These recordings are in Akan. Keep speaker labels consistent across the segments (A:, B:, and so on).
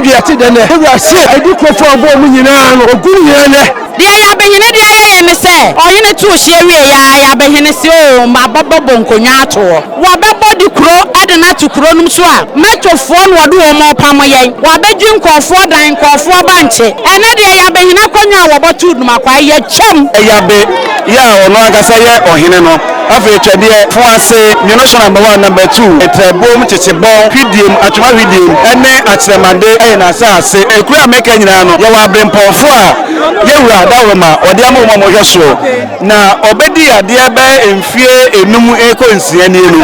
A: Kwadwo yɛte dɛ nɛ. Ewura se adi kurofo a ɔbɔ ɔmo nyinaa no ogu ne nyinaa nɛ.
B: Deɛ Yabehene de ayɛ yɛn ne sɛ, ɔhene too hyeɛ wieeɛ ara, Yabehene se, Oo, mabɛbɔbɔ nkonnwa ato hɔ. Wɔabɛbɔ de kuro de no ato kuro nom so a, Mɛtofoɔ na wɔde wɔn repamo yɛn. Wɔabɛdwi nkurɔfoɔ dan, nkurɔfoɔ bankye. Ɛnnɛ deɛ Yabehene akonnwa a wɔbɔ too Dumakwae, yɛtwam.
C: Yabe yɛ a ɔno ankasa yɛ ɔhene no. Afei twɛdeɛ, fo ase, nwono number one, number two, trɛbom, kyekyebɔn, hwidiem, atwoma hwidiem, ne akyerɛmade yɛ n'asase. Ekuro a meka nyinaa no, yɛwɔ aberempɔnfo a yɛwura dawuroma ɔde ama wɔn a wɔhwɛ soɔ. Na ɔbɛdi adeɛ bɛyɛ mfie enum rekɔ nsia nie no,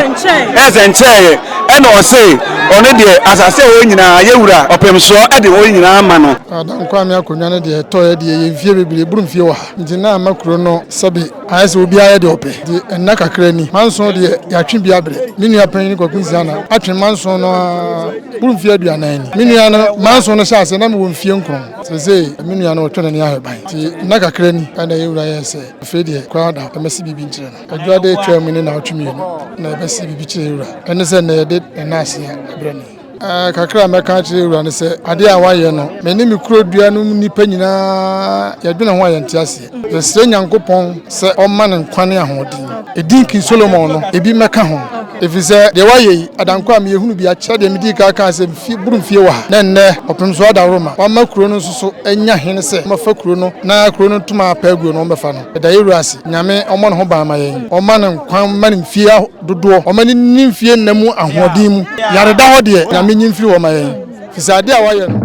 C: ɛsɛ nkyɛeɛ, ɛna ɔse ɔno deɛ asase a ɛwɔ nyinaa yɛwura ɔpemsoɔ de wɔn nyinaa ama no.
D: Adankwame akonnwa no deɛ ɛtɔeɛ deɛ yɛ mfie bebree, ɛboro mfie wɔ ha. Nti na ama kuro no sɛbe ayɛ sɛ obiara yɛ deɛ ɔpɛ. Nti nna kakra ni, manson deɛ yɛatwe bi abrɛ. Me nua panyin Kwaku Nsiana atwe manson no ara boro mfie 40 ni. Me nua no manson no hyɛ aseɛ na mewɔ mfie 9. Seesei me nua no ɔtwe n'ani ahwɛ ban. Nti nna kakra ni ɛna yɛn wura yɛɛ sɛ afei deɛ koraa da ɛmɛsi biribi nkyerɛ no. Adwuada atwa mu ne naawɔtwe mmienu na yɛbɛsi biribi kyerɛ yɛn wura. Ɛne sɛ nnɛ yɛde ne nnaase abrɛ no yi. Kakra a mɛka akyerɛ wura ne sɛ adeɛ a wayɛ no, me ne me kuro dua no mu nnipa nyinaa yɛdwene ho a yɛnte aseɛ. Yɛsrɛ Nyankopɔn sɛ ɔmma no nkwa ne ahoɔden. Edin King Solomon no, ebi mmɛka ho. Ɛfiri sɛ deɛ wayɛ yi, adankwa a meyɛhunu bi akyɛ deɛ medii kan kaa sɛ mfie boro mfie wɔ ha. Na nnɛ, ɔpem so adaworoma, wama kuro no nso so anya hene sɛ ɔmmɛfa kuro no na kuro no ntoma apɛ aguo no ɔmmɛfa no. Yɛda yɛn wura ase. Nyame ɔmmɔ ne ho ban ma yɛn. Ɔmma no nkwa, mma no mfie dodoɔ. Ɔmma no nni mfie nna mu ahoɔden mu. Yareda hɔ deɛ, Nyame nyi mfiri hɔ ma yɛn. Firi sɛ adeɛ a wayɛ no.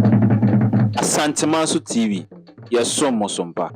E: Asantemanso TV, yɛsom mo so mpa.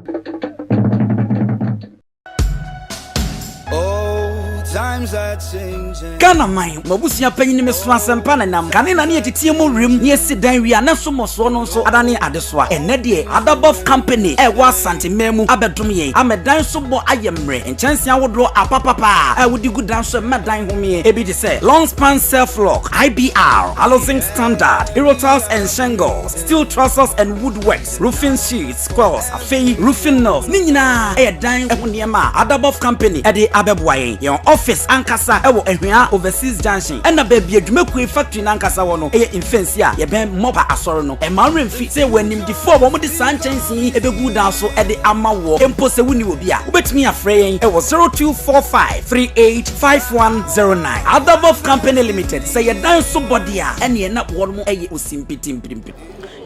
F: Ghana man, m'abusua panyin me so asɛmpa nenam. Kane na ne yɛteteɛ mu werem ne yɛsi dan wie a na so mmɔsoɔ no nso adane adesoa. Ɛnnɛ deɛ, Adabɔf Company a ɛwɔ Asante man mu abɛdom yɛn ama dan so bɔ ayɛ mmerɛ. Nkyɛnsee ahodoɔ apapapa a wode gu dan so ɛma dan homeɛ. Ebi te sɛ Long Span Self Lock, IBR, Alozinc Standard, Aerotiles and Shingles, Steel Trusses and Woodworks, Roofing Sheets, Coils, afei Roofing Nails. Ne nyinaa yɛ dan ho nneɛma a Adabɔf Company de abɛboa yɛn. Yɛn office ankasa wɔ Ahwea Overseas Junction, ɛna baabi a dwumakuo factory no ankasa wɔ no yɛ Mfɛnsi a yɛbɛn Mɔpa Asɔre no. Ɛmma wo werɛ mfi sɛ yɛwɔ animdefoɔ a wɔde saa nkyɛnsee yi bɛgu dan so de ama woɔ. Mpo sɛ wonni obi a, wobɛtumi afrɛ yɛn wɔ 0245 385109. Adabɔf Company Limited, sɛ yɛ dan so bɔ deɛ a, ɛneɛ na wɔnom yɛ osimpitimpirimpiri.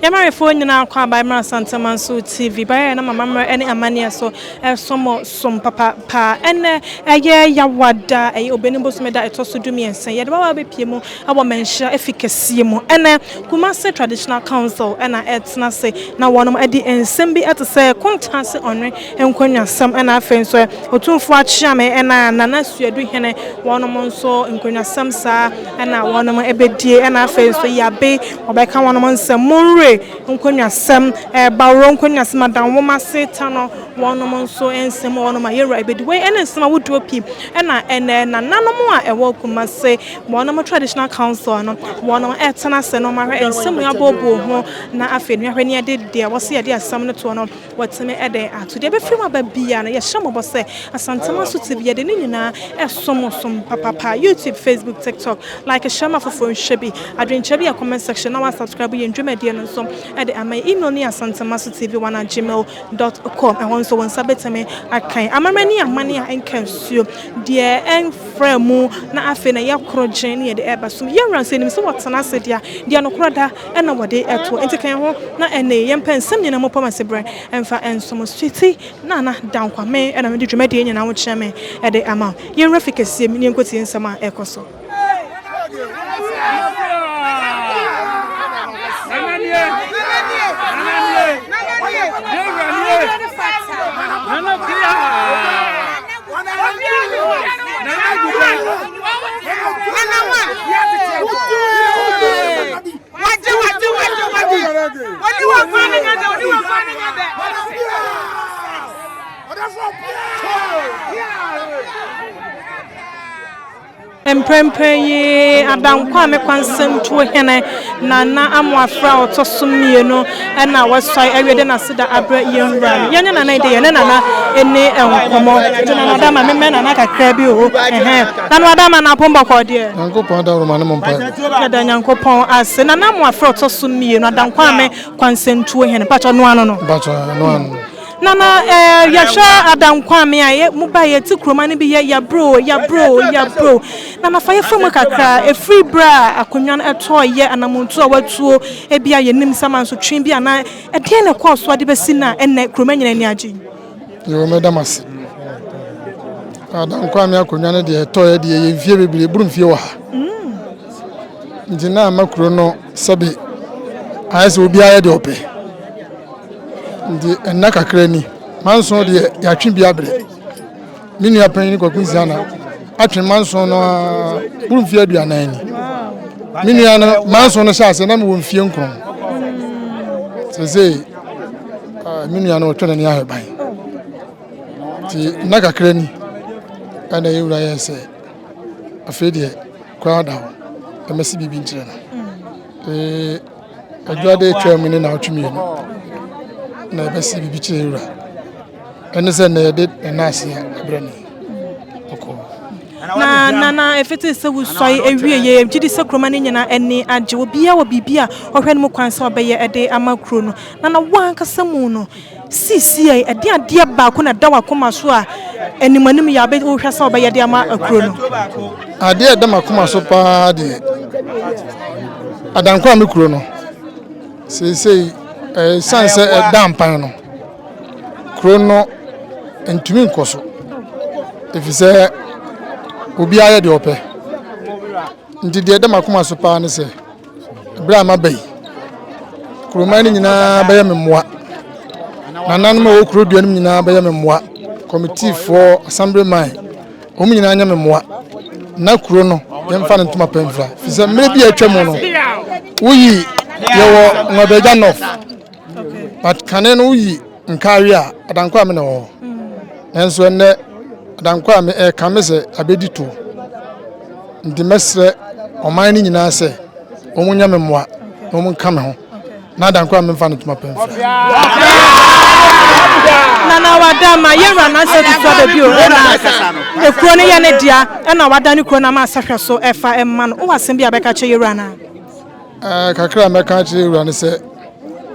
G: Yɛmarefoɔ nyinaa kɔ aba mmra Asantemanso TV baeɛ na mamammerɛ ne amanneɛ so ɛsom som papa paa. Ɛnɛ ɛyɛ Yawada, ɛyɛ Obenim bosome da ɛtɔ so 13. Yɛde wawa bɛpie mu ɛwɔ Manhyia efi kɛseɛ mu. Ɛnɛ Kumasi Traditional Council ɛna ɛtena ase na wɔnom ɛde nsɛm bi ɛte sɛ Kontaase Ɔnwe nkonnwasɛm ɛna afei nso Otumfoɔ Akyeame ɛna Nana Suadu Hene wɔnom nso nkonnwasɛm saa ɛna wɔnom ɛbɛdie ɛna afei nso Yabe wɔbɛka wɔnom nsɛm Monre nkonnwasɛm Baworo nkonnwasɛm Adanwoma Setano wɔnom nso nsɛm wɔnom a yɛwura ɛbɛdi. Wei ɛne nsɛm ahodoɔ pii ɛna ɛnɛ nananom a ɛwɔ Kumasi wɔnom Traditional Council no wɔnom ɛtena ase no wɔahwɛ nsɛm yi abooboo ho na afei no yɛahwɛ ne yɛde deɛ wɔsi yɛde asɛm no toɔ no wɔtumi ɛde ato deɛ ɛbɛfiri mu aba biara no yɛhyɛ mmɔbɔ sɛ Asantemanso TV yɛde ne nyinaa ɛsom som papapa. YouTube, Facebook, TikTok, like, share ma foforɔ nhwɛ bi. Adwenkyerɛ bi yɛ comment section na wasubscribe yɛn dwumadie no nso ɛde ama yɛn. Email no yɛ asantemanso tv1@gmail.com. Ɛhɔ nso wɔn nsa bɛtumi akan amammerɛ ne amane a ɛnka nsuo deɛ ɛmfra mu na afei na yɛkoro gyen ne yɛde ɛba so. Yɛwura nso anim sɛ wɔtena ase deɛ deɛ nokorɔ da ɛna wɔde ɛto nti kan ho na ɛnɛ yɛmpɛ nsɛm nyinaa mu pɔm ase berɛ ɛmfa ɛnsom sweetie Nana Dankwame ɛna mede dwumadie nyinaa ho kyerɛ me ɛde ama yɛnwura fi kɛseɛ mu ne yɛnkɔtie nsɛm a ɛkɔ so. Mprempren yi Adankwame Kwansɛmtuo hene Nana Amoafra a ɔtɔ so mmienu na wasuae awie de n'aseda abrɛ yɛn wura no. Yɛne Nana yi de yɛne Nana nni nkɔmmɔ. Nti Nana Adama memmɛn Nana kakra bi o. Ɛhɛn. Nana Adama na apom bɔkɔɔ deɛ.
D: Nyankopɔn adaworoma ne mo mpaebɔ.
G: Yɛda Nyankopɔn ase. Nana Amoafra a ɔtɔ so mmienu, Adankwame Kwansɛntuo hene. Mpakyɛ ɔno ano no.
D: Mpakyɛ ɔno ano no.
G: Nana eh, yɛhwɛ Adankwame a, yɛ, mo ba yɛte kuroma no bi yɛ yɛabrɛ o, yɛabrɛ o, yɛabrɛ o. Nana fa yɛfa mu kakra, ɛfiri berɛ a akonnwa no ɛtɔɔ yɛ, anamontuo a watuo, ebi a yɛnim sɛ mansotwe bi anaa ɛdeɛn na ɛkɔɔ so ade bɛsi no a ɛnnɛ kuroma nyina ani agye yi?
D: Yoo, meda mo ase. Adankwame akonnwa no deɛ ɛtɔeɛ deɛ yɛ mfie bebree, ɛboro mfie wɔ ha. Nti na ama kuro no sɛbe ayɛ sɛ obiara yɛ deɛ ɔpɛ. Nti nna kakra ni, manson deɛ yɛatwe bi abrɛ. Me nua panyin Kwaku Nsiana atwe manson no ara boro mfeɛ 40 ni. Me nua no manson no hyɛ aseɛ na mewɔ mfeɛ 9. Seesei me nua no ɔtwe n'ani ahwɛ ban. Nti nna kakra ni ɛna yɛn wura yɛɛ sɛ afei deɛ kwan ada hɔ ɛmɛsi biribi nkyerɛ no. Ee, Adwuma de atwa mu ne naawɔtwe mmienu na ɛbɛsi biribi kyerɛ wura ɛne sɛ na yɛde ɛna ase abrɛ ne ɔkɔ.
G: Na na na ɛfiti sɛ wosɔe awie yɛ gye di sɛ kuroma no nyinaa ani agye obiara wɔ biribi a ɔhwɛ no mu kwan sɛ ɔbɛyɛ ɛde ama kuro no na na wo ankasa mu no Seesei, ɛdeɛn adeɛ baako na ɛda w'akoma so a animanim yɛ a wohwɛ sɛ wobɛyɛ de ama kuro no?
D: Adeɛ a ɛda m'akoma so paa deɛ, Adankwame kuro no, seesei ɛsiane sɛ ɛda mpan no, kuro no ntumi nkɔ so, ɛfiri sɛ obiara yɛ deɛ ɔpɛ. Nti deɛ ɛda m'akoma so paa ne sɛ, Berɛ a maba yi, kuroman no nyinaa bɛyɛ me mmoa. Nananom a wɔwɔ kuro dua no mu nyinaa bɛyɛ me mmoa. Kɔmitiifoɔ, assemblyman, wɔn nyinaa nyɛ me mmoa. Na kuro no, yɛmfa no ntoma pɛ mfira. Firi sɛ mmerɛ bi a atwa mu no, woyi yɛwɔ Nwabagya North. But kane no woyi Nkawe a, Adankwame na ɛwɔ hɔ. Nanso ɛnnɛ, Adankwame ɛrekame sɛ abɛdi toɔ. Nti mɛsrɛ ɔman no nyinaa sɛ wɔn nyɛ me mmoa na wɔn nka me ho na Adankwame mfa no ntoma pɛ mfira.
G: Nana wada ma yɛwura n'asɛ tutu aba bio ɛna ekuro no yɛ ne dea ɛna wada ne kuro no ama asɛhwɛ so ɛfa ɛma no wowɔ asɛm bi a bɛka kyerɛ yɛwura no
D: a? Kakra a mɛka akyerɛ yɛwura ne sɛ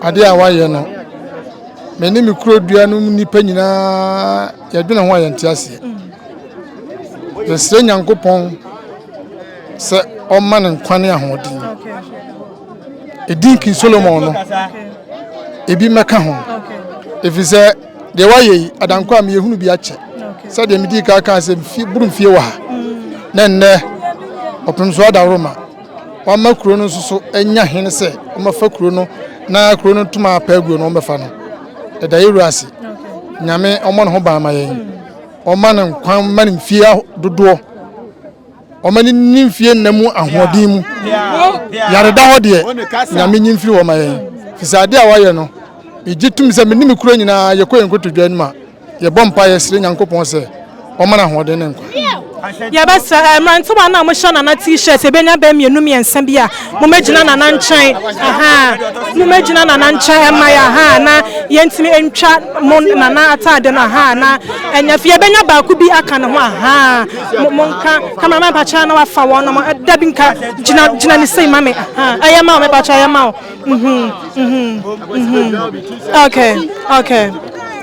D: adeɛ a wayɛ no me ne me kuro dua no mu nnipa nyinaa yɛdwene ho a yɛnte aseɛ. Yɛsrɛ Nyankopɔn sɛ ɔmma no nkwa ne ahoɔden. Edin King Solomon no, ebi mmɛka ho. Ɛfiri sɛ deɛ wayɛ yi, adankɔ a meyɛhunu bi akyɛ. Sɛdeɛ medii kan kaa sɛ boro mfie wɔ ha. Na nnɛ, ɔpem so adaworoma. Wama kuro no nso so anya hene sɛ ɔmmɛfa kuro no na kuro no ntoma apɛ aguo no ɔmmɛfa no. Ɛda yɛwura ase. Nyame ɔmmɔ ne ho ban ma yɛn. Ɔma no nkwa ma no mfie dodoɔ. Ɔma no nni mfie nna mu ahoɔden mu. Yareda hɔ deɛ, Nyame nyi mfiri hɔ ma yɛn. Firi sɛ adeɛ a wayɛ no, megye tom sɛ me ne me kuro nyinaa yɛkɔ yɛn nkotodwe anim a, Yɛbɔ mpaeɛ srɛ Nyankopɔn sɛ ɔmma no ahoɔden ne nkwa.
G: Yɛbɛsrɛ eh, mmerantewa no a mohyɛ Nana T-shirt, yɛbɛnya bɛɛ mmienu mmiɛnsa bi a mommɛgyina Nana nkyɛn, ahaa, mommɛgyina Nana nkyɛn ɛma yɛ, ahaa, na yɛntumi ntwa mo Nana ataade no, ahaa, na ɛnyɛ fɛ. Yɛbɛnya baako bi aka ne ho, ahaa, mo, monka, cameraman mpakyɛ na wafa wɔn nom, dabi nka, gyina, gyina ne sei ma me, ahaa, ɛyɛ ma wo, mepakyɛ ɛyɛ ma wo. Mhm, mhm, mhm. Okay, okay,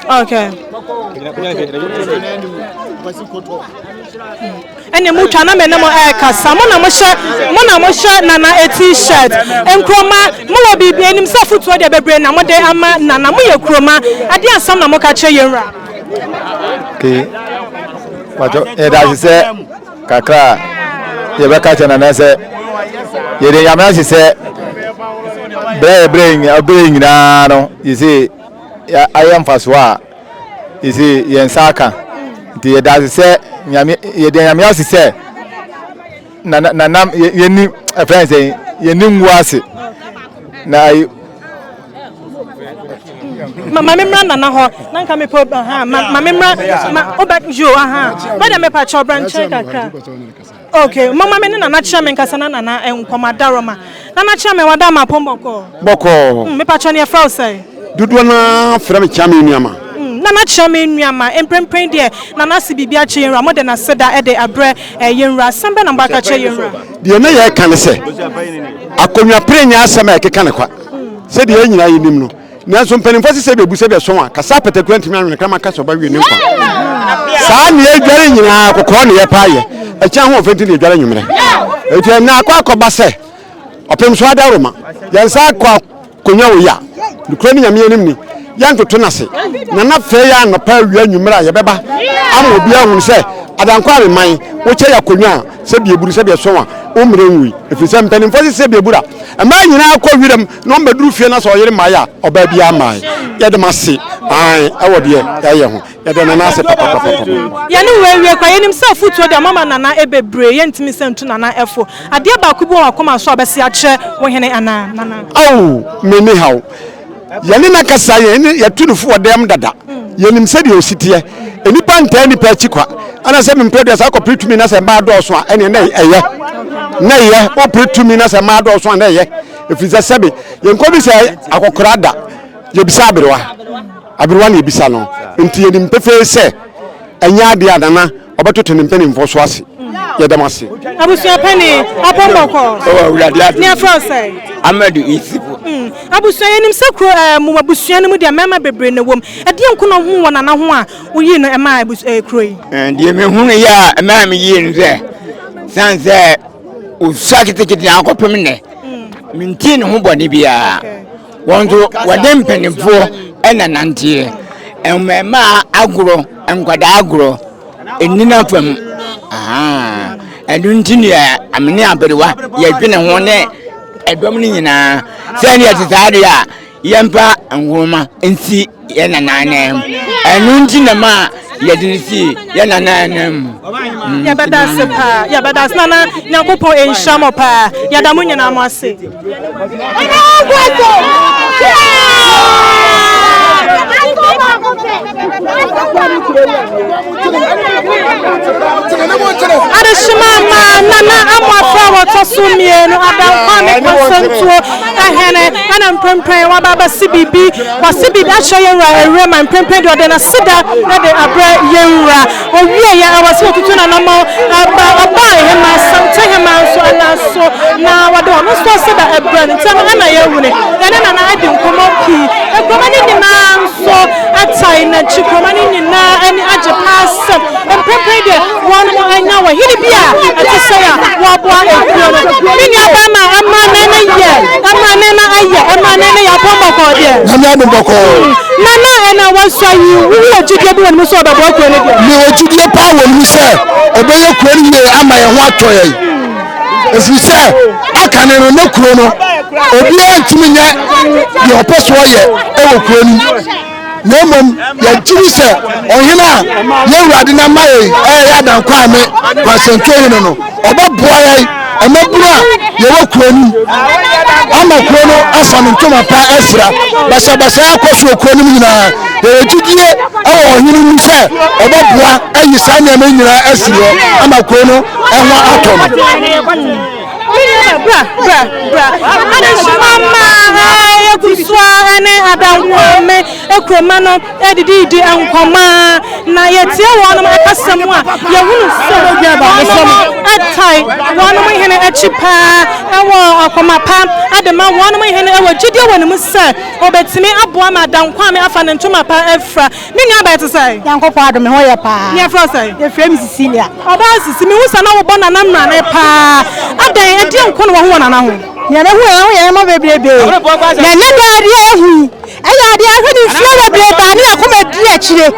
G: okay. Ɛnna mu twa na me ne mo ɛrekasa mo na mo hyɛ mo na mo hyɛ nana t-shirt nkuroma mo wɔ biribi anim sɛ fotuo deɛ bebree na mo de ama nana mo yɛ kuroma ɛde asɛm na mo ka kyerɛ yɛn wura.
C: Okay, patro yɛda ase sɛ Kakra a yɛbɛka kyerɛ Nana sɛ yɛde Nyame ase sɛ berɛ a yɛbrɛ berɛ nyinaa no yɛse ayɛ mfasoɔ a yɛse yɛn nsa aka nti yɛda ase sɛ Nyame yɛde Nyame ase sɛ nana nana yɛni ɛfɛn sɛ yɛni ngu ase na ayi
G: Ma ma me mmra nana hɔ na nka mepɛ aha ma ma me mmra ma wobɛ yo aha bɛdɛ mepa kyɛw bra nkyɛn kakra. Okay, mama me ne Nana kyerɛ me nkasa na Nana nkɔm adaroma. Nana kyerɛ me wada ama pon bɔkɔɔ.
C: Bɔkɔɔ.
G: Mepa kyɛ ne yɛfrɛ wo sɛn?
C: Dodoɔ no ara frɛ me Kyame Nuama.
G: Nana Kyame Nuama, mprempren deɛ Nana ase biribi akyɛ yɛn wura, mode n'aseda de abrɛ yɛn wura. Asɛm bɛn na mobɛka akyerɛ yɛn wura?
C: Deɛ na yɛreka ne sɛ, akonnwa pere nyɛ asɛm a ɛkeka ne kwa, sɛdeɛ yɛn nyinaa yɛnim no. Nanso mpanimfoɔ se sɛ bɛbu sɛ bɛsɔn a, kasa apatakura ntumi anwene kraman ka sɛ ɔba wie ne nkwa. Saa ne yɛdware nyinaa, kɔkɔɔ ne yɛpa ayɛ, ɛkyɛn ahoɔfɛ nti ne yɛdware anwummerɛ. Enti ɛnnɛ akɔ akɔba sɛ ɔpem so adaworoma, yɛn nsa akɔ Konya wei a, nokorɛ ne Nyame anim ni, yɛntoto no ase, na na fɛɛ yi anɔpa, awia, anwummerɛ a yɛbɛba ama obiara ahunu sɛ Adankwa Areman, wokyɛ yɛ akonwa a, sɛbi eburu, sɛbi ɛsɔn a, wo mmerɛ nwui, ɛfiri sɛ mpanimfoɔ se sɛbi eburu a, mmaa nyinaa kɔ wiram na wɔn bɛduru fie na sɛ ɔyere mmaeɛ a, ɔbaa biara mmaeɛ. Yɛda mo ase, aane, ɛwɔ deɛ yɛayɛ ho. Yɛda Nana ase papapapapa.
G: Yɛne wo awie koraa, yɛnim sɛ afotuo deɛ moama Nana bebree, yɛntumi sɛ ntu Nana fo. Adeɛ baako bi wɔ w'akoma so a wobɛse akyerɛ wo hene anaa, Nana?
C: Ao, menni haw. Yɛne no akasa, yɛne yɛatu no fo wɔ dɛm dada. Yɛnim sɛdeɛ ɔsi teɛ. Nnipa ntaa nnipa akyi kwa. Ɛna sɛ mempɛ deɛ saa kɔpere tumi na sɛ mmaa dɔɔso a, ɛneɛ na ɛyɛ. Na ɛyɛ. Wopere tumi na sɛ mmaa dɔɔso a, na ɛyɛ. Ɛfiri sɛ sɛbe, yɛnkɔbisa akɔkora da, yɛbisa aberewa. Aberewa na yɛbisa no, nti yɛnim pefee sɛ ɛnyɛ adeɛ a Nana ɔbɛtoto ne mpanimfoɔ so ase. Yɛda mo ase.
G: Abusua panin, Apɔn Bɔkɔɔ.
H: Oh, Awurade adom.
G: Nea ɛfrɛ wo sɛn?
H: Amadu Isifu.
G: Abusua, yɛnim sɛ kuro ɛɛ mo abusua no mu deɛ mmarima bebree na ɛwɔ mu. Ɛdeɛn nko na wohuu wɔ Nana ho a woyii no ɛmaa abus ɛɛ kuro yi?
H: Deɛ mehunu yɛ a ɛmaa meyii no sɛ, sane sɛ ɔsua ketekete na akɔpem nnɛ, mentii ne ho bɔne biara. Wɔn nso wɔde mpanimfoɔ na nanteɛ. Mmarimaa agorɔ, nkwadaa agorɔ, ɛnni n'afa mu. Ɛno nti ne amene aberewa yɛdwene ho ne ɛdɔm no nyinaa sɛ ne yɛte saa deɛ a yɛmfa nwoma nsi yɛn nana anan mu. Ɛno nti na ma yɛde no sii yɛn nana anan mu.
G: Yɛbɛda ase paa, yɛbɛda ase nana Nyankopɔn nhyira mo paa, yɛda mo nyinaa mo ase. Adehyema ma Nana Amoafra a wɔtɔ so mmienu, Adankwame Kwansantuo Hene, ɛna mprempren waba abɛse biribi, wase biribi akyerɛ yɛn wura Awuram ma mprempren deɛ ɔde n'aseda de abrɛ yɛn wura. Ɔwieeɛ a, wɔse wɔtutu n'anammɔn ba ɔbaa hemaa, Asante hemaa nso nan so na wɔde ɔno nso aseda brɛ no. Nti ɛno na yɛahu no. Yɛne Nana adi nkɔmmɔ pii. Nkuruma no nyinaa nso tae n'akyi. Nkuruma no nyinaa ani agye paa sɛ mprempren deɛ wɔn anya ɔhene bi a ɛte sɛɛ a wɔaboa ekuo no. Me nua barima, amanne no yɛ, amanne no ayɛ, amanne no yɛ apɔn bɔkɔɔ deɛ.
A: Nyame adom bɔkɔɔ.
G: Nana ɛna wasua yi, wo wɔ gyidie bi wɔ ne mu sɛ ɔbɛboa kuro no deɛ?
A: Mewɔ gyidie paa wɔ ne mu sɛ ɔbɛyɛ kuro no yie ama yɛn ho atɔ yɛn. Ɛfiri sɛ akane no na kuro no obiara ntumi nyɛ deɛ ɔpɛ so ɔyɛ ɛwɔ kuro no mu. Na mmom yɛgye di sɛ ɔhene a yɛn Awurade no ama yɛn ɛyɛ Adankwame Kwasentuo hene no, ɔbɛboa yɛn mmabunu a yɛwɔ kuro no mu ama kuro no afa no ntoma pa afira. Basabasa akɔ so wɔ kuro no mu nyinaa. Yɛwɔ gyidie wɔ ɔhene mu sɛ ɔbɛboa ayi saa nneɛma yi nyinaa afiri hɔ ama kuro no ɛho atɔ no.
G: Bra, bra, bra. Adehyema ma yɛgu so a ne Adankwame kuroma no dididi nkɔmmɔ a, na yɛtie wɔnom akasa mu a, yɛhunu sɛ wɔnom tae wɔnom hene akyi paa wɔ akoma pa de ma wɔnom hene wɔ gyidie wɔ ne mu sɛ ɔbɛtumi aboa ma Adankwame afa ne ntoma pa afira. Me nua baa te sɛn?
I: Nyankopɔn adom, me ho yɛ paa.
G: Nea ɛfrɛ wo sɛn?
I: Yɛfrɛ me Cecilia.
G: Ɔbaa Sisi, mehu sɛ na wobɔ Nana mmrane paa. Adɛn, ɛdeɛn nko na wahu wɔ Nana ho?
I: Nea mahu wɔ Nana ho yɛ nneɛma bebrebe. Na ɛnnɛ da adeɛ a yɛahu yi, ɛyɛ adeɛ a ahwɛ no mfeɛ bebrebe a ne yɛn akoma di akyire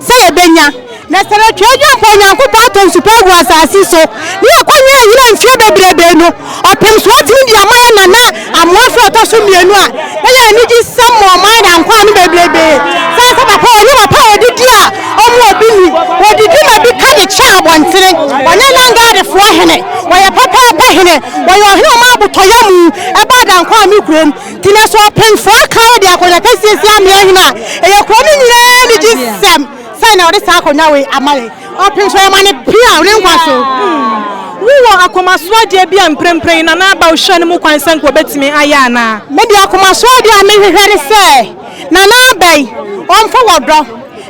I: sɛ yɛbɛnya. Na sɛ bɛtwa adwa mpo a Onyankopɔn atɔ nsu pa agu asase so, ne yɛakɔnya ayera mfeɛ bebrebe no, ɔpem so atumi de ama yɛn Nana Amoafo a ɔtɔ so mmienu a na yɛ anigyesɛm ma ɔman Dankwaa no bebrebe. Sane sɛ papa ɔnyɛ papa a ɔdidi a ɔmo obi nni, ɔdidi ma bi ka de kyɛ abɔntene, ɔnyɛ Langadefoɔ hene, ɔyɛ pɛpɛɛpɛ hene, ɔyɛ ɔhene a ɔma abotɔyamu ba Dankwaa me kurom. Nti na sɛ ɔpemfoɔ aka de akonnwa kɛseɛ si amea hene a, ɛyɛ kuro no nyinaa anigyesɛm. Sɛn na ɔde saa akonnwa wei ama yɛn? Ɔpem so yɛma no pia ne nkwa so.
G: Wowɔ akomaso adeɛ bi a mprempren yi Nana Aba wohwɛ no mu kwan sɛ nka ɔbɛtumi ayɛ anaa?
I: Me deɛ akomaso adeɛ a mehwehwɛ ne sɛ Nana Aba yi ɔmfa ɔdɔ,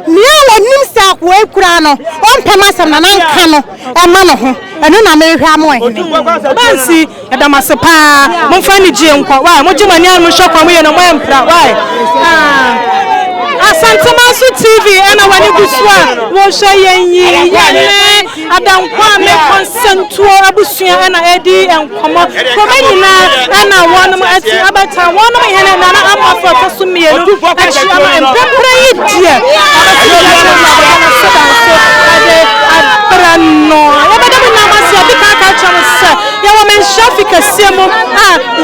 I: nea ɔnim sɛ akoa yi kura no ɔmpɛ m'asɛm Nana nka no mma ne ho, ɛno na mehwehwɛ ama ɔhene.
G: Bansi, Yɛda mo ase paa. Momfa anigyeɛ nkɔ. Wai, mogye mo ani a monhwɛ kwan mo yɛ no moampira. Wai. Ah. Asantemanso TV ɛna w'ani gu so a wohwɛ yɛn yi. Yɛne Adankwame Kɔnsɛntuo abusua ɛna ɛdi nkɔmmɔ. Kuroma nyinaa ɛna wɔnom ɛte abɛta wɔnom hene Nana Amoafo ɛtɔ so mmienu akyi ama mprempren yi deɛ abɛsi dwa no na wɔde no seda nso ɛde abrɛ no. Yɛbɛda mo nyinaa mo ase. Yɛdi kan aka akyerɛ mo sɛ Yɛwɔ manhyia fi kɛseɛ mu a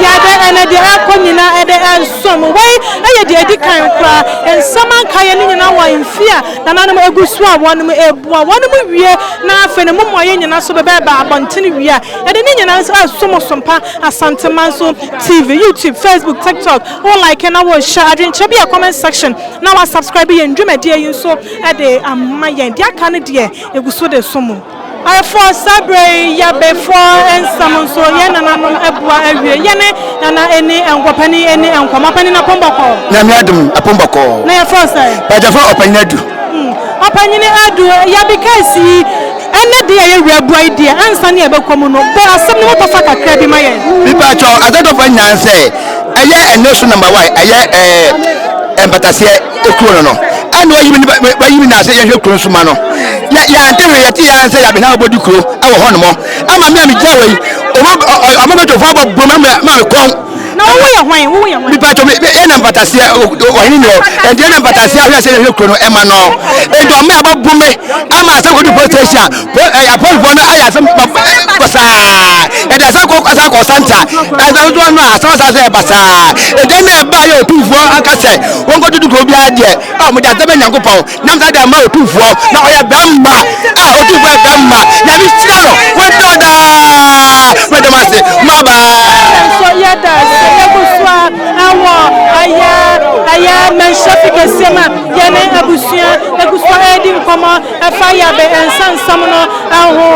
G: yɛde ɛnɛ deɛ ɛrekɔ nyinaa ɛde ɛresom. Wei ɛyɛ deɛ ɛdi kan koraa. Nsɛm ankaeɛ no nyinaa wɔ mfeɛ a nananom ɛgu so a wɔnom ɛbua. Wɔnom wie na afei no mo mmuaeɛ nyinaa nso bɛbɛba abɔntene wie a yɛde ne nyinaa nso ɛresom Sompa Asante Manso TV, YouTube, Facebook, TikTok. Wo like na wo share adwenkyerɛ bi yɛ comment section na wa subscribe yɛn dwumadie yi nso ɛde ama yɛn. Deɛ aka no deɛ yɛgu so de som mo. Ayeforɔ saa berɛ yi Yabefoɔ nsɛm nso yɛn nananom abua awie yɛne Nana ɛni nkɔ panin ɛni nkɔ ma panin apɔn bɔkɔɔ.
A: Nyame adom apɔn bɔkɔɔ.
G: Na yɛfrɛ wo sɛn?
A: Pagyafo Ɔpanyin Adu.
G: Hmm Ɔpanyin Adu Yabe case yi ɛnɛ deɛ yɛ wura abua yi deɛ ansa ne yɛbɛkɔ mu no bɔ asɛm no mu tɔfa kakra bi ma yɛn.
A: Mepakyɛw asɛm tɔfa nyinaa ne sɛ ɛyɛ ɛnɛ so number one ɛyɛ ɛɛ mpataseɛ. Ekuro no no ɛna wayi mi wayi mi na ase yɛhwɛ kuro nso ma no yɛ yɛante hwee yɛte yɛn sɛ yɛabɛn abɔdi kuro ɛwɔ hɔ nom ama mi a mi gyina wɔ yi ɔmo ɔmo bɛtɔ fo abɔ bom ama ma mi kɔn.
G: Na wowo yɛ hwan wowo yɛ hwan.
A: Nipa atɔ mi yɛ na mpataseɛ ɔhene ni hɔ ɛnti yɛ na mpataseɛ ahwɛ sɛ yɛhwɛ kuro no ɛma no ɛnti ɔmo abɔ bom mi ama asɛm kɔdu police station a apolisifoɔ no ayɛ asɛm basaa yɛde asɛm kɔ asɛm kɔ santa ɛsɛ nso no a asɛm asɛm sɛ basaa ɛdɛn na ɛbaa yɛ otumfoɔ aka sɛ wɔnkɔtutu kuro biara deɛ a wɔde asɛm bɛ nyankopɔn nam saa de ama otumfoɔ na ɔyɛ bɛmma a otumfoɔ yɛ bɛmma nyame hyira no wɔnhyira daa mɛdɛm ase mabaa
G: nso yɛda ase yɛgu so a ɛwɔ ɛyɛ ɛyɛ mɛnhyɛ fi kɛseɛ mu a yɛne abusua egu so a ɛredi nkɔmmɔ Ɛfa yabe nsa nsɛm no ho.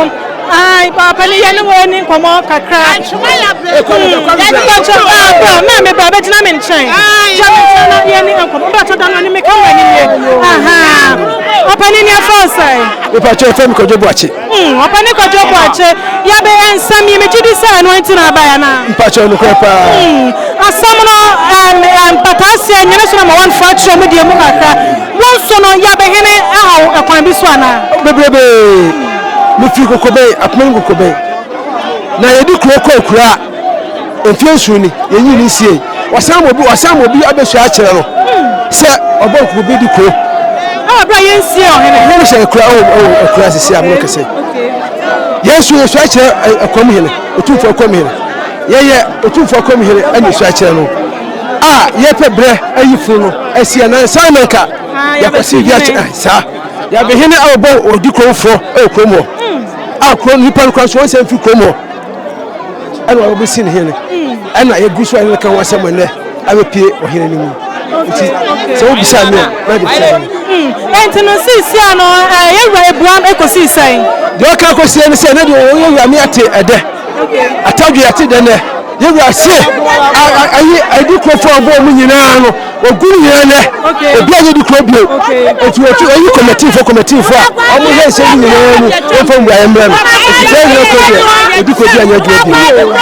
G: Ae, papa ni yɛne wo ani nkɔmmɔ kakra. Mpakyɛ, ah, bra, maame bra, bɛgyina me nkyɛn. Gyina me nkyɛn na yɛne nkɔmmɔ. Mpakyɛ, dan w'ani, me camera ni nie. Aha. Papa ni ni ɛfa sɛn?
A: Mpakyɛ, ɛfɛ mi Kwadwo Boakye.
G: Papa ni Kwadwo Boakye, yabe nsɛm yi, megye di sɛ ɛno nti na abae anaa?
A: Mpakyɛ, nokorɛ paa.
G: Asɛm no, mpataaseɛ nyene so na ma wɔmfa akyerɛ mu deɛ mu kakra. Wo nso no, Yabehene haw ɛkwan bi so anaa?
A: Bebrebe. Mefiri Kokobɛn, Akomani Kokobɛn. Na yɛde kuro kɔ akuraa mfeɛ nson ni, yɛnyii no nsiei. Wɔsan ma obi, wɔsan ma obi abɛsua akyerɛ no sɛ ɔbɔ Kokobɛn di kuro.
G: Ɛwɔ berɛ a yɛnsiee ɔhene.
A: Ɔhene hyɛ akura, ɛwɔ ɛwɔ akura sisi a mene kɛsɛ. Yɛn nso yɛsua kyerɛ Akuam hene, Otumfoɔ Akuam hene. Yɛyɛ Otumfoɔ Akuam hene ɛna yɛsua kyerɛ no. A yɛpɛ berɛ ayi funu no asi anansa na nka yɛkɔsi bi akyɛ saa yɛabɛhene a wɔbɔ ɔdi kuromfoɔ wɔ kurom hɔ a kuro nipa no kora nso wɔnsɛ mfiri kurom hɔ ɛna wɔbɛsi ne hene ɛna yɛgu so a ɛne ka ho asɛm ɛnɛ abɛpie ɔhene no mu nti sɛ wobisa me a na de bisa me.
G: Ɛnti no seesia no yɛwura ebuam ɛkɔsii sɛn?
A: Deɛ ɔka kɔsie ne sɛ ne deɛ ɔyɛ wura me ate ɛdɛ atadwe ate dɛ nɛ Yɛwura se ayi adi kurofo a ɔbɔ ɔmo nyinaa no ogu ne nyinaa nɛ obi anyɛ di kuro bio nti wɔtu ayi kɔmɛtiifo kɔmɛtiifo a ɔmo hwɛ nsɛm no nyinaa mu wɔmfa mmuaeɛ mmerɛ no nti sɛ ɛnyɛ kuro deɛ odi kuro bi anyɛ adwuma bio.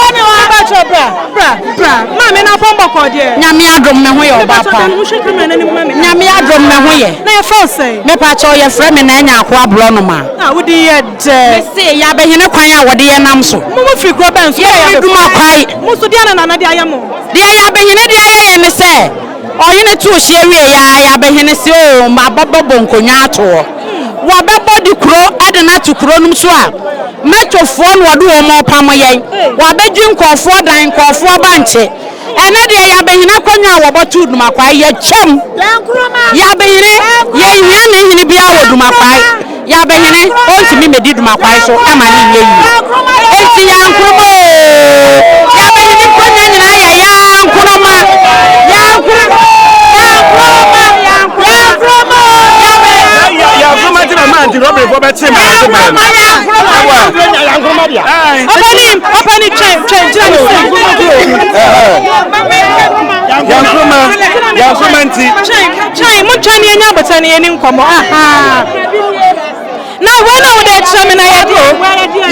G: Maame na apɔn bɔkɔɔ deɛ.
B: Nyame adom me ho yɛ ɔba pa. Nyame adom me ho yɛ.
G: Na yɛfrɛ wo sɛn?
B: Mepakyɛw yɛfrɛ me Nanya Akoa Borɔnoma.
G: Na wo din yɛ dɛ.
B: Mese Yabɛhene kwan a wɔde yɛ nam so.
G: Mo mo firi kuro bɛn so?
B: Yɛfiri Dumakwae.
G: Mo nso deɛ na Nana de ayɛ mo?
B: Deɛ Yabɛhene de ayɛ yɛn ne sɛ, ɔhene too hyeɛ wieɛ ara, Yabɛhene se oo mabɛbɔ nkonnwa ato hɔ. Wabɛbɔ de kuro de no ato kuro nom so a, Mɛtofoɔ na wɔde wɔn repamo yɛn. Wabɛgye nkurɔfoɔ dan, nkurɔfoɔ bankye. Ɛnɛ deɛ Yabɛhene akonnwa a wɔbɔtoo Dumakwae, yɛkyɛm. Yabɛhene, yɛnhia ne hene biara wɔ Dumakwae. Yabɛhene, ɔntumi mmɛdi Dumakwae so ma no nyɛ yie. Enti Yankroma oo, Yabɛhene nkonnwa nyinaa yɛ Yankroma, Yankroma, Yankroma, Yankroma oo, Yabɛhene.
C: Yankroma ti na maa nti rɔbìnfo bɛ kye maa ase bɛn.
B: Yankroma, Yankroma.
C: Abansoma nti.
G: Twɛn, twɛn, montwɛn na yɛnya abotire na yɛni nkɔmmɔ. Ahaa. Na wei na wode kyerɛ me na yɛde o.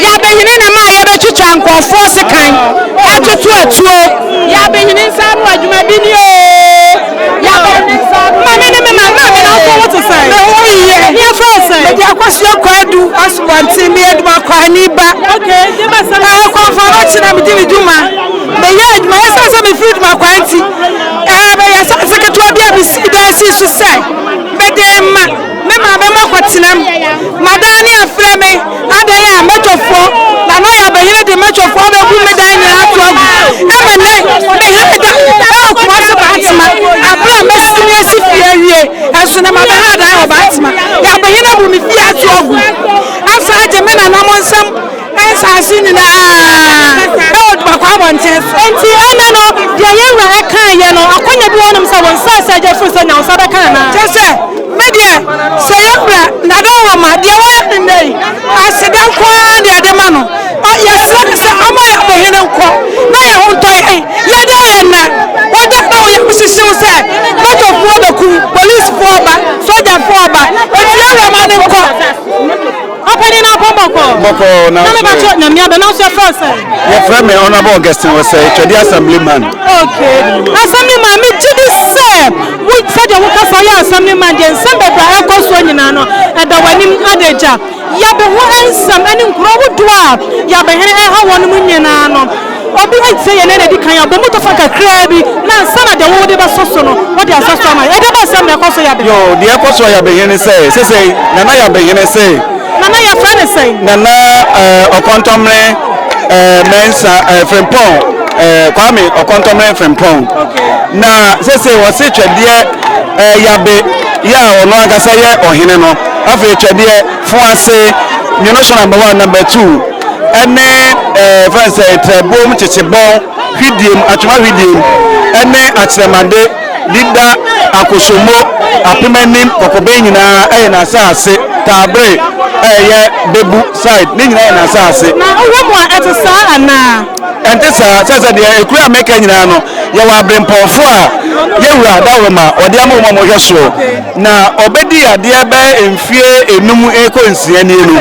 B: Yɛabɛhene na ma yɛbɛtwitwa nkurɔfoɔ sekan atoto atuo. Yɛabɛhene nsa ano adwuma bi ni oo. Yɛabɛhene nsa ano.
G: Maame ne me ma maame na wofo wo te sɛn?
J: Me ho yɛ.
G: Ne yɛfrɛ wo sɛn?
J: Mede Akosua Kwadu Asubɔnten, meyɛ adumakwani ba.
G: Okay, deɛ ba sɛm.
J: Ɛɛ kɔnfɔ no kye na medi me dwuma. Meyɛ adwuma ɛsiane sɛ mefiri adumakwan nti. Ɛɛ meyɛ asase ketewa bi a mesii dan sii so sɛ mede rema. Me maame makɔtena mu. Madan ne afrɛ me, adɛn a mɛtɔfoɔ, na na ɔyɛ abɛhene de mɛtɔfoɔ abɛgu me dan nyinaa ato agu. Ɛma nnɛ, mehene da ɛwɔ Kumasi Bantama, abere a mɛsini asi fie awie, ɛnso na mabɛha dan wɔ Bantama. Yɛ abɛhene abu me fie ato agu, asan agye me nananom nsam. Nsaase nyinaa wɔ Dumakwa abɔnten so.
G: Enti ɛnnɛ no, deɛ yɛn wura ɛkaeɛ no, akwanya bi wɔ hɔnom sɛ wo nsaase agya firi sɛ nya wo nsa bɛka anaa?
J: Kyerɛ sɛ, me deɛ, sɛ yɛn wura Nana Nwoma, deɛ wayɛ no nnɛ yi, aseda nko ara na yɛde ma no. Ɔ, yɛsrɛ no sɛ ɔmma yɛn abohene nkɔ na yɛn ho ntɔ yɛn. Yɛda yɛn nna, woda na wo yam hyehye wo sɛ, motofoɔ bɛku wo, polisifoɔ ba, sogyafoɔ ba, enti yɛn wura ma no nkɔ.
G: Ɔpanin na ɔpɔn bɔkɔɔ.
C: Bɔkɔɔ na
G: Na me bakyɛ nyame adɔ na nso yɛfrɛ wo sɛn?
C: Yɛfrɛ me Honourable Augustine Osei, Twɛdeɛ Assemblyman.
G: Okay. Assemblyman, me gye di sɛ wo sɛdeɛ wo kasa woyɛ Assemblyman deɛ nsɛm bebree a ɛkɔ soɔ nyinaa no ɛda w'anim adagya. Yabe ho nsɛm ɛne nkuro ahodoɔ a Yabehene ɛha wɔn mu nyinaa no obi atie yɛn ɛna ɛdi kan abɔ mu tɔfa kakraa bi na ansa na deɛ wo wode bɛsɔ so no wode asɔ so ama yɛn. Ɛdeɛ bɛn nsɛm na ɛkɔ so Yabehene?
C: Yoo, deɛ ɛkɔ so wɔ Yabehene ne sɛ, sesei Nana Yabehene se.
G: Nana yɛfrɛ no sɛn?
C: Nana eh, Ɔkɔntɔmmere eh, Mensah eh, Frimpong eh, Kwame Ɔkɔntɔmmere Frimpong.
G: Okay.
C: Na sesei wɔse Twɛdeɛ eh, Yabe yɛ a ɔno ankasa yɛ ɔhene no. Afei Twɛdeɛ, Foase, Nwonoso number one, number two ɛne eh, fɛn sɛ Trɛbom, Kyekyebɔn, Hwidiem, Atwoma Hwidiem ɛne Akyerɛmade. Dida, Akosombo, Apem Anim, Kɔkɔbɛn nyinaa yɛ n'asaase, Taabere a ɛyɛ Bebu side ne nyinaa yɛ n'asaase.
G: Na wohwɛ mu a, ɛte saa anaa?
C: Ɛnte saa, sɛ sɛ deɛ ekuro a meka nyinaa no, yɛwɔ aberempɔnfoɔ a yɛwura dawuroma ɔde ama wɔn a wɔhwɛ soɔ, na ɔbɛdi adeɛ bɛyɛ mfie enum rekɔ nsia nie no,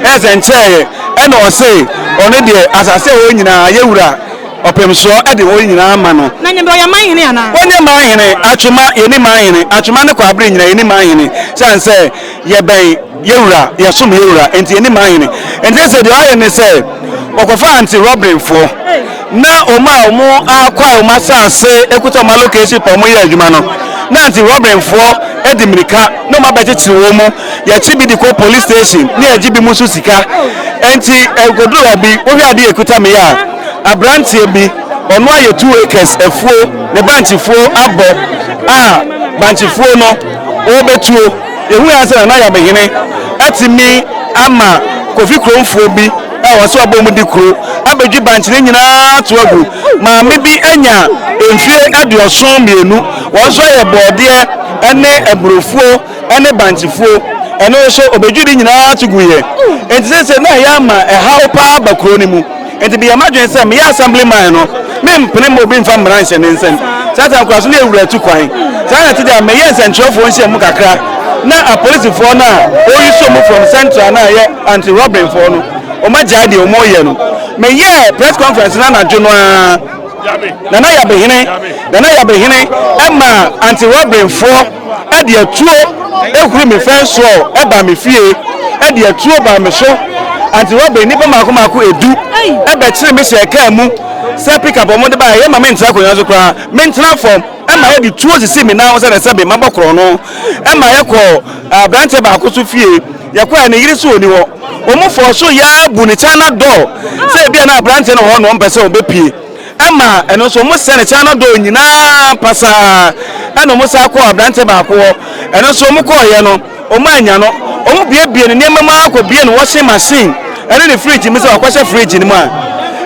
C: ɛyɛ sɛ nkyɛeɛ, ɛna ɔse ɔno deɛ asase a ɛwɔ nyinaa yɛwura Ɔpemsoɔ de wɔn nyinaa ma no.
G: Na Nyame ɔyɛ man hene anaa?
C: Ɔnyɛ man hene, Atwema yɛnni man hene, Atwema ne Kwaabere nyinaa yɛnni man hene, sane sɛ yɛbɛn yɛwura, yɛsom yɛwura, nti yɛnni man hene. Nti sɛ deɛ ɔayɛ ne sɛ ɔkɔfa anti robberyfoɔ na wɔn a wɔn akwae wɔn asase ekuta wɔn allocation pa wɔn yɛ adwuma no, na anti robberyfoɔ de mirika na wɔn abɛkyekyere wɔn mu, yɛkye bi de kɔ police station ne yɛgye bi mu nso sika. Nti ɛkɔduru baabi wohwɛ adeɛ ekuta me yɛ a, Aberanteɛ bi, ɔno ayɛ 2 acres afuo, ne bankyefuo abɔ a bankyefuo no ɔrebɛtuo. Yɛhui ara sɛ Nana Yabehene atumi ama Kofi kuromfoɔ bi a wɔsɛ ɔbɔ wɔn di kuro abɛdwi bankye no nyinaa ato agu. Maame bi anya mfie 72, wɔn nso ayɛ bɔɔdeɛ ne aburofuo ne bankyefuo, ɛno nso ɔbɛdwi ne nyinaa to guiɛ. Enti seesei na ɛyɛ ama ɛhaw paa ba kuro no mu. Enti meyɛɛ m'adwene sɛ meyɛ assemblyman no, mempene mma obi mfa mmara nhyɛ ne nsam. Saa time koraa so na yɛwura tu kwan. Saa na ɛte deɛ a, meyɛɛ nsɛnkyerɛwfoɔ nhyiamu kakra na apolisifoɔ no a wɔyi so mu from central no a ɛyɛ anti-robbery foɔ no, wɔagyae deɛ wɔreyɛ no. Meyɛɛ press conference no anadwo no ara. Nana Yabehene, Nana Yabehene maa anti-robbery foɔ de atuo huri me fɛnsoɔ baa me fie, de atuo baa me so. Anti-robbery nnipa mmaako mmaako edu bɛkyere me hyɛɛ kaa mu sɛ pick up wɔn de baeɛ, yɛmma mentena akonnwa so koraa, mentena fam, ɛma yɛde tuo sisi me nan ho sɛdeɛ sɛbe mabɔ korɔno. Ɛma yɛkɔɔ aberanteɛ baako so fie, yɛkɔɛ ne yere so ɔni hɔ. Wɔn fɔɔ so yɛa bu ne China door sɛ ebia na aberanteɛ no wɔ hɔ na ɔmpɛ sɛ ɔbɛpie. Ɛma ɛno nso wɔn sɛ ne China door nyinaa pasaa. Ɛna wɔn san kɔɔ aberanteɛ baako hɔ, ɛno nso wɔn kɔɔeɛ no wɔn annya no. Wɔn buebue ne nneɛma mu ara kɔbue ne washing machine ɛne ne fridge mu sɛ wakɔhyɛ fridge no mu a.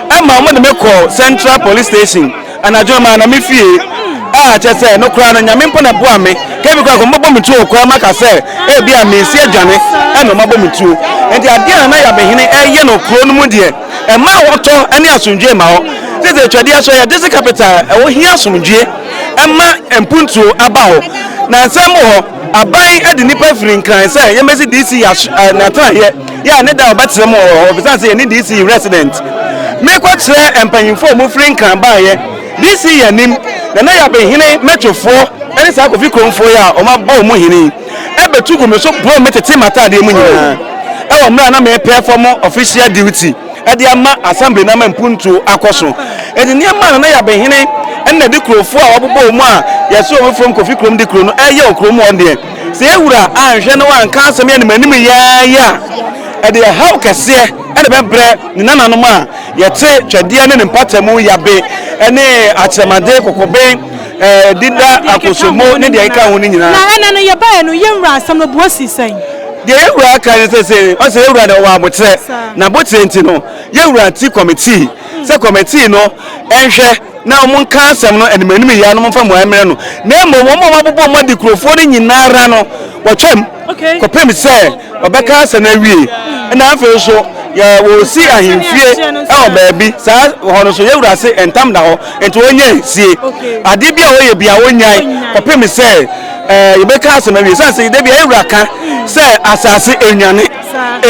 C: Ɛma wɔn de me kɔɔ Central Police Station. Anadwo no maa na me fie a kyerɛ sɛ no koraa no Nyame mpo na ɛboa me. Kɛbi koraa kɔ mobɔ me tuo koraa maka sɛ ebi a mesi adwane ɛna ɔmabɔ me tuo. Nti adeɛ a Nana Yabehene ɛyɛ no kuro no mu deɛ ɛma ahotɔ ne asomdwoe ma hɔ. Sese Twɛdeɛ so ɛyɛ district capital a ɛwɔ hia asomdwoe. ɛma mpuntuo aba hɔ. Na nsɛm wɔ hɔ, aban de nnipa firi Nkran sɛ yɛmmɛsi DC n'atenaeɛ yɛ a ne da a ɔbɛkyerɛ mu wɔ hɔ ɛsiane sɛ yɛne DC resident. Mekɔkyerɛ mpanyimfoɔ a wɔfiri Nkran baeɛ, DC yɛ anim, Nana Yabehene Mɛtwofoɔ ne saa Kofi Kuromfoɔ yi a wɔabɔ wɔn hene yi bɛtu gu me so boroo me tetee m'ataadeɛ mu nyinaa wɔ mmerɛ a na merepɛɛfɔmo official duty de ama assembly no ama mpuntuo akɔ so. Enti nneɛma a Nana Yabehene ne n'adikurofoɔ a wɔabobɔ wɔn a yɛse wɔn from Kofi Kurom de kuro no reyɛ wɔ kurom hɔ deɛ, sɛ yɛn wura anhwɛ na wanka asɛm yi anim anim yi ara yi a, ɛde ɛhaw kɛseɛ na ɛbɛbrɛ ne nananom a yɛte Twɛdeɛ ne ne mpatamu Yabe ne Akyerɛmade, Kokoben, Dida, Akosombo ne deɛ ɛkeka ho no nyinaa.
G: Na ɛnnɛ no yɛbaeɛ no, yɛn wura asɛm no boɔ sii sɛn?
C: Deɛ yɛn wura aka ne sɛ sei, ɔsɛ yɛn wura deɛ ɔwɔ aboterɛ, na aboterɛ nti no, yɛn wura ti kɔmitii sɛ kɔmitii no nhwɛ na wɔn nka asɛm no anim anim yia na wɔn mfa mmuaeɛ mmrɛ no, na mmom wɔn a wɔabobɔ wɔn adi kurofoɔ no nyina ara no wɔtwam kɔpem sɛ wɔbɛka asɛm no awie. Ɛna afei nso yɛ wɔsi ahemfie wɔ baabi saa hɔ no nso yɛn wura se ntam da hɔ nti wɔnyɛ sie adeɛ bi a wɔyɛ bi a wɔnyae kɔpem sɛ ɛɛ yɛbɛka asɛm awie sɛ sɛ da bi a yɛn wura ka sɛ asase enwane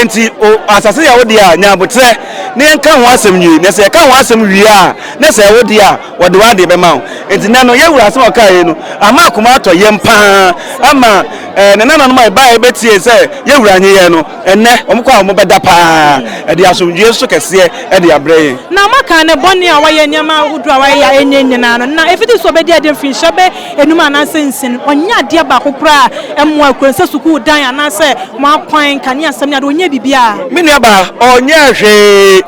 C: nti o asase yɛ wo deɛ a nya abotrɛ na yɛnka ho asɛm nwie na sɛ yɛka ho asɛm wie a na sɛ ɛwo deɛ a wɔde w'adeɛ bɛma wo nti nɛ no yɛn wura asɛm a ɔkaa yɛ no ama akoma atɔ yɛn paa ama ɛɛ ne nananom a ɛbaa yɛbɛtie sɛ yɛn wura nye yɛn no ɛnɛ wɔn kɔ a wɔn bɛda paa ɛde asomdwie nso kɛseɛ ɛde abrɛ yɛn.
G: Na moaka ne bɔne a wayɛ, nneɛma ahodoɔ a wayɛ a ɛnyɛ nyinaa no, na ɛfiti sɛ ɔbɛdi adeɛ mfirinhyia bɛ enum anaasɛ nsia no, ɔnyɛ adeɛ baako koraa a ɛmmoa kuro no, sɛ sukuu dan anaasɛ mo akwan, nkanea asɛm ne adeɛ, ɔnyɛɛ biribiara.
C: Me nuabaa, ɔnyɛɛ hwee.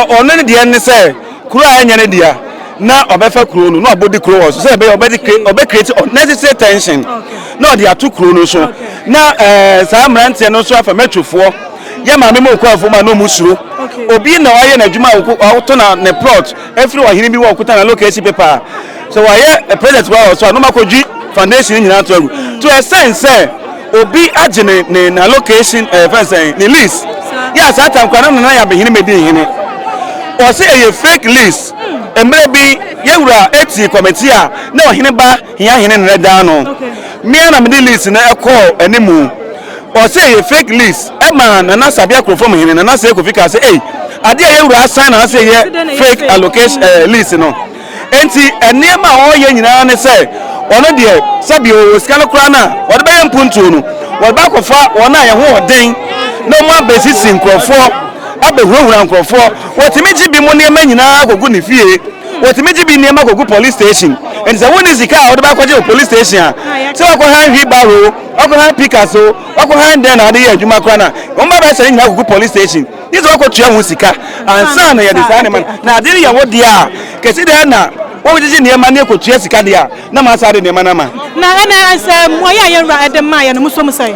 C: Ɔno ne deɛ ne sɛ, kuro a ɛnyɛ ne dea, na ɔbɛfa kuro no, na wabɔdi kuro wɔ so, sɛ ɛbɛyɛ ɔbɛde ɔbɛ create unnecessary tension, na ɔde ato kuro no so. Na ɛɛ saa mmeranteɛ no nso afa mɛtwofoɔ, yɛ maame mu nkurɔfoɔ mu a na wɔn suro. Obi na wayɛ n'adwuma a ɔtɔ na ne plot afiri ɔhene bi wɔ ɔkuta na location paper a, sɛ wɔayɛ project wɔ so a na wɔakɔdwi foundation nyinaa to agu to ɛsɛn sɛ obi agye ne ne na location ɛɛ fɛn sɛn ne lease yɛ a saa tam kora na nana yɛ abɛhene mɛdi nhene ɔsɛ ɛyɛ fake lease mmerɛ bi yɛwura eti kɔmɛti a na ɔhene ba hia hene nana dan no mmea na mede lease no ɛkɔɔ animu ɔsɛ ɛyɛ fake lease ɛma nana sabea kurofam hene nana sɛ kofi kaa sɛ ei adeɛ a yɛwura asan na asɛ yɛ fake allocation ɛɛ lease no. Enti nneɛma a ɔreyɛ nyinaa ne sɛ ɔno deɛ sɛbi ɔwɔ sika no koraa no a wɔde bɛyɛ mpuntuo no, wɔde bɛakɔfa wɔn a yɛn ho wɔ den na wɔn abɛsisi nkurɔfoɔ, abɛhurahura nkurɔfoɔ. Wɔtumi gye bi mu nneɛma nyinaa kɔgu ne fie, wɔtumi gye bi nneɛma kɔgu police station. Enti sɛ wonni sika a wode bɛakɔgye wɔ police station a, sɛ wakɔhan wheelbarrow, wakɔhan pikas o, wakɔhan dɛn na wode yɛ adwuma koraa no a, wɔn ba bɛsɛ ne nyinaa kɔgu police station. Gye sɛ woakɔtua ho sika ansa na yɛde saa nneɛma no. Na ade no yɛ wo dea a, kɛse dɛn na wogyegye nneɛma ne kɔtua sika deɛ a, na masan de nneɛma no ama.
G: Na ɛnɛ sɛ mmuaeɛ a yɛn wura de maa yɛn no, mosɔ mu sɛn?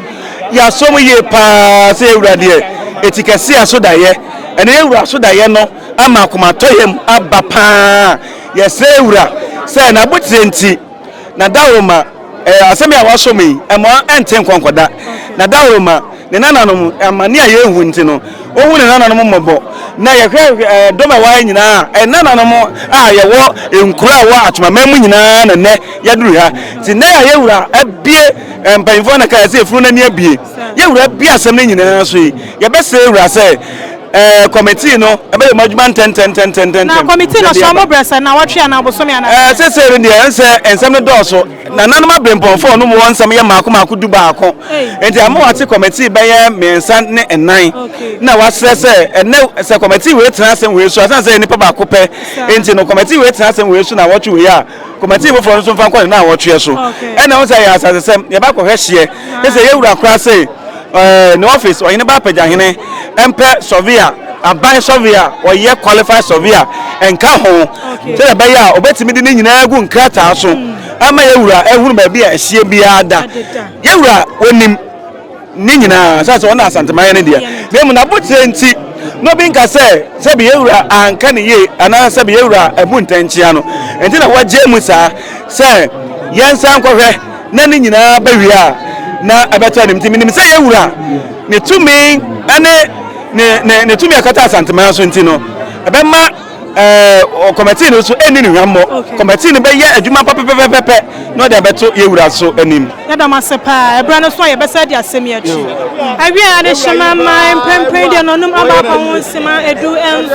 C: Yɛasɔ mu yie pa ara sɛ yɛn wura deɛ, eti kɛse a so daeɛ. Ɛnɛ yɛn wura so daeɛ no ama akomatɔyam aba pa ara. Yɛsrɛ yɛn wura sɛ n'abotire nti, Na dawuroma, eh, asɛm yi a wɔasɔ mu yi, ɛmma ɛnte nkɔnkɔ da. Na dawuroma, ne nananom, amane a yɛrehu nti no, ohu ne nananom mmɔbɔ. Na yɛhwɛ eh, dɔm a ɛwɔ ha nyinaa a, ɛnananom a yɛwɔ nkuro a ɛwɔ Atwemaman mu nyinaa na nnɛ yɛaduru ha. Nti nnɛ a yɛwura abie, eh, mpanyinfoɔ na kaa sɛ efunu no ani abie. Yɛwura abie asɛm no nyinaa so yi, yɛbɛsrɛ wura sɛ, Ɛɛ kɔmitii no ɛbɛyɛ wɔn adwuma ntɛntɛntɛntɛntɛm.
G: Na kɔmitii no hyɛ wɔn brɛ sɛ nnawɔtwe anaa bosome anaa.
C: Ɛɛ sesei no deɛ ɛnsɛ nsɛm no dɔɔso. Nananom abirempɔnfoɔ no mu wɔn nsɛm yɛ mmaako mmaako dubaako. Nti ama wɔate kɔmitii bɛyɛ mmiɛnsa ne nnan. Na wɔasrɛ sɛ ɛnɛ sɛ kɔmitii wei tena asɛm wei so asan sɛ nipa baako pɛ nti no kɔmitii wei tena asɛm wei so na wɔtwe wei a kɔmitii foforɔ nso mfa nkɔ ne nnawɔtweɛ so. Ɛna wɔn sɛ ɛyɛ asasesɛm yɛba akɔhwɛ hyeɛ. Ɛsɛ yɛwura koraa se ɛɛ ne office ɔhene ba apɛgyahene mpɛ surveyor aban surveyor ɔyɛ qualified surveyor nka ho sɛdeɛ ɛbɛyɛ a ɔbɛtumi de ne nyinaa gu nkrataa so ama yɛwura ɛhunu baabi a ɛhyeɛ biara da. Yɛwura onim ne nyinaa sɛ sɛ ɔna asanteman no deɛ na emu n'abotire nti na obi nka sɛ sɛbi yɛwura anka ne yie anaa sɛbi yɛwura abu ntɛnkyea no nti na wɔagye mu saa sɛ yɛnsan nkɔhwɛ na ne nyinaa ba wie a, na ɛbɛtɔ anim. Nti menim sɛ yɛn wura ne tumi ne ne ne ne tumi a ɛkata Asanteman so nti no, ɛbɛma Ɛɛ kɔmɛtii no nso ɛnni ne hwammɔ. Kɔmɛtii no bɛyɛ adwuma pa pɛpɛpɛpɛ na ɔde abɛto yɛn wura so anim.
G: Yɛda mo ase paa. Ɛberɛ no so a yɛbɛsan adi asɛm yi akyi. Awiei adehyema mmae mprempren deɛ nɔnum aba akɔ ho nsema 17.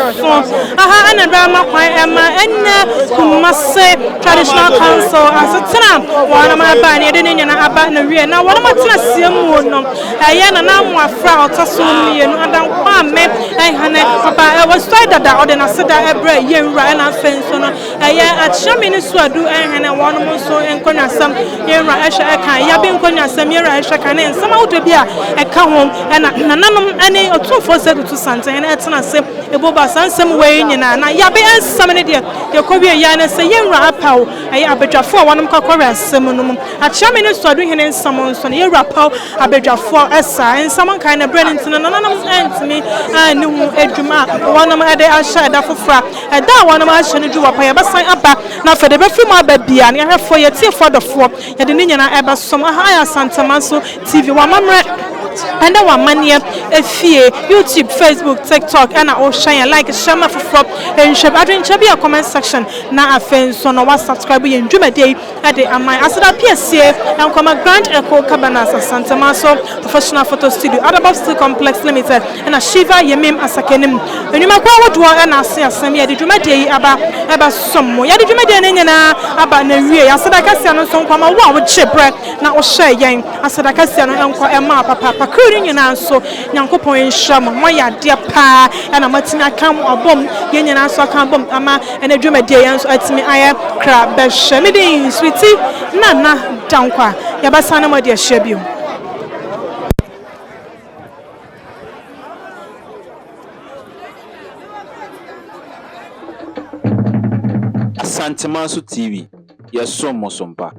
G: Aha na ɛberɛ ama kwan ɛma ɛnnɛ Kumasi Traditional Council asetena wɔnom ɛbae no yɛde ne nyina aba no wie na wɔnom atena aseɛ mu no ɛyɛ Nana Amoafra a ɔtɔ so mmienu Adam Kwame Nhane ɔba ɛwɔ dada ɔde n'aseda ɛbrɛ yɛn wura ɛna afei nso no Ɛyɛ Akyerɛme ne Suadu Nhene wɔnom nso nkɔnwasɛm Yɛn Wura Ɛhwɛ Ɛka, Yabe nkɔnwasɛm Yɛn Wura Ɛhwɛ Ka ne nsɛm ahodoɔ bi a ɛka ho ɛna nananom ne Otumfoɔ Osei Tutu Santehene ɛtena ase ɛbobɔ saa nsɛm wei nyinaa. Na Yabe nsɛm no deɛ yɛkɔ wie yɛ ne sɛ Yɛn Wura apaw ɛyɛ abadwafoɔ a wɔnom kɔkɔre asɛm no mu. Akyerɛme ne Suadu Hene nsɛm nso no Yɛn Wura paw abadwafoɔ saa nsɛm nkae no berɛ no nti no nananom antumi anni ho dwuma a wɔnom de ahyɛ ɛda foforɔ a Ɛda a wɔnom ahyɛ no du wɔ pɛ, yɛbɛsan aba, na afei deɛ ɛbɛfiri mu aba biara no, yɛhwɛfoɔ, yɛn atiefoɔ adɔfoɔ, yɛde ne nyinaa ɛbɛsom. Aha yɛ Asantemanso TV, w'amammerɛ ɛne w'amanneɛ efie, YouTube, Facebook, TikTok ɛna wohwɛ yɛn, like, share ma foforɔ nhwɛ bi, adwenkyerɛ bi yɛ comment section, na afei nso no wa subscribe yɛn dwumadie yi de ama yɛn. Aseda piesie nkɔma Grand Echo Cabanas, Asantemanso Professional Photo Studio, Adabop Steel Complex Limited, ɛna Shiva Yemim Asakanim. Nnwumakuo ahodoɔ na ase asɛm yɛde dwumadie yi aba ɛbɛsom mo. Yɛde dwumadie no nyinaa aba n'awiei. Aseda kɛseɛ no nso nkɔ ma wo a wogye berɛ na wohyɛɛ yɛn. Aseda kɛseɛ no nkɔ ɛma wo papaapa. Crew no nyinaa nso Nyankopɔn nhyira mo. Moayɛ adeɛ paa ɛna moatumi aka mo abom. Yɛn nyinaa nso aka abom ama Ɛnɛ dwumadie yɛn nso atumi ayɛ kra bɛhwɛ. Me din Sweetie Nana Dankwa. Yɛbɛsan ne mo adi ahyia bio.
E: Asantemanso TV, yɛsom mo so mpa.